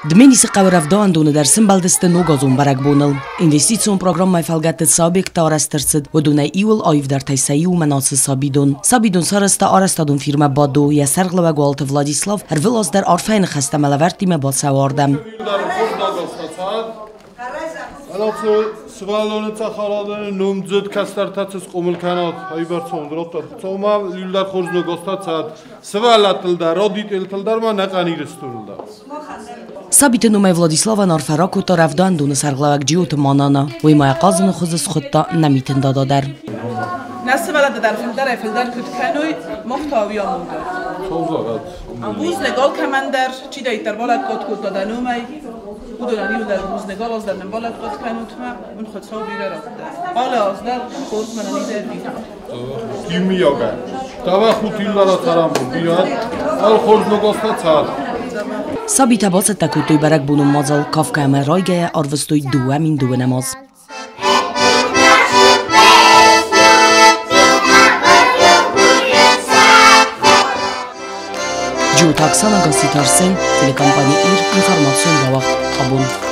Дменисы хъӕуы рӕвдауӕндоны дӕр сӕмбӕлдысты ногазон бӕрӕгбоныл. Инвестицион программӕйы фӕлгӕтты цы объекттӕ арӕзт ӕрцыд, уыдонӕй иуыл аивдӕртӕй сӕ иу мӕнӕ сабидон. Сабидон сарӕзта арӕзтадон фирмӕ «Бадо», йӕ сӕргълӕууӕг Уалыты Владислав ӕрвылаз дӕр арфӕйы ныхӕстӕ ӕмӕ лӕвӕрттимӕ бацӕуы ардӕм. Сывӕллоны цӕхӕрадоны номдзыд кӕстӕртӕ цы схъомыл кӕнат, ӕйбӕрцон дроттӕ Хуыцаумӕ иулдӕр хорз ногазтӕ цӕд. Сывӕллӕттыл дӕр, родителтыл дӕр ма нӕхъӕн Ирыстоныл дӕр. Сабиты номӕй Владиславӕн арфӕ ракодта рӕвдауӕндоны сӕргълӕууӕг Джиоты Манана. Уый ма йӕ хъазыны хуызы схуыдта нӕ Митын Дада дӕр. Нӕ сывӕллӕттӕ дӕр фылдӕрӕй-фылдӕр куыд кӕной, мах та уый амондӕр. Бузныг алкӕмӕн дӕр, чидӕриддӕр балӕггад кодта дӕ номӕй, уыдонӕн иуылдӕр бузныг, алы аз дӕр нын балӕггад кӕнут мӕ, уын Хуыцау бирӕ радта. Алы аз дӕр хорз мӕнӕн изӕр Иумийагӕй. Давай хутиллара цӕрӕнбон бирӕ, ал хорз ногазтӕ цӕр. Сабитӕ бацӕттӕ кодтой бӕрӕгбонон мадзал Кавка ӕмӕ райгӕйӕ арвыстой 2009 аз. Джиоты Оксана, Гасситы Арсен, телекомпани «Ир», информацион рауагъд «Абон».